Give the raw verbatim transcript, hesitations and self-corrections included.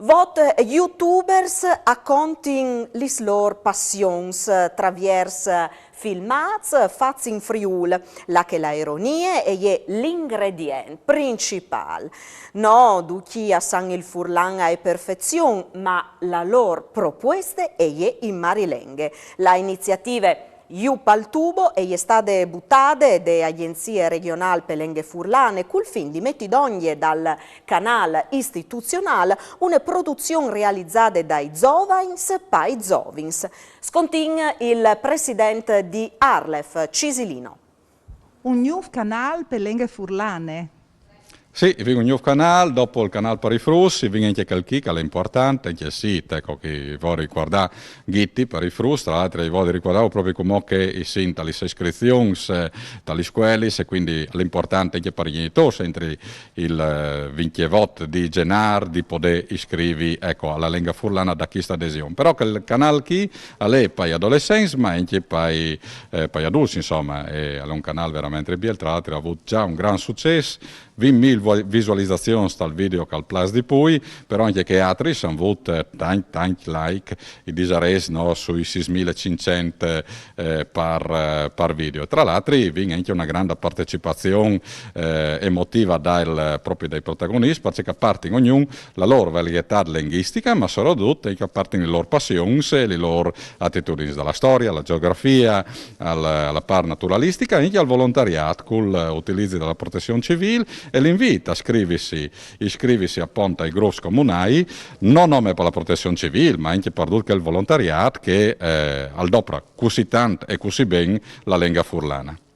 Vot youtubers a contin lis lôr passions traviers filmâts fats in Friûl, là che la ironie e je l'ingredient principâl. No ducj a san il furlan ae perfezion, ma la lôr propueste e je in marilenghe. La iniziative Ju pal tubo e je stade butade de Agjenzie Regjonâl pe Lenghe Furlane cul fin di meti dongje dal canâl istituzionâl une produzion realizade dai zovins pai zovins. Scontìn il president di ARLeF, Cisilino. Un gnûf canâl pe Lenghe Furlane. Sì, i vin un gnûf canâl, dopo il canâl par i fruts, i vin ancje chel chi, che al è impuartant, ancje se, eco, che i vûl ricuardâ Ghitti par i fruts, tra l'altri i vûl ricuardâ propit cumò che i sin ta lis iscrizions, eh, ta lis scuelis, e cuindi al è impuartant ancje par i gjenitôrs, entri il eh, vincjevot di Zenâr di podê iscrivi, eco, a la Lenghe Furlane da cheste adesion. Però chel canâl chi al è pai adolessents, ma ancje pai, eh, pai adults, insome, e al è un canâl verementri biel, tra l'altri al à vût za un grant sucès, vint mil visualizazions tal video che al plâs di plui, però ancje chei altris a àn vût, eh, tancj, tancj like, i disarès, no, sui sîs mil e cinccent, eh, par, eh, par video. Tra l'altri i vin ancje une grande partecipazion, eh, emotive dal, propit dai protagoniscj, parcè che a puartin ognun la lôr varietât lenghjistiche, ma soredut ancje a puartin lis lôr passions e lis lôr atitudins, da la storie, a la gjeografie, a la, a la part naturalistica, ancje al volontariât, cul utilizi da la Protezion Civîl, e l'invît a iscrivisi, iscrivisi apont ai grups comunâi, no nome par la Protezion Civîl, ma ancje par dut chel volontariât che, eh, al dopre cussì tant e cussì ben la Lenghe Furlane.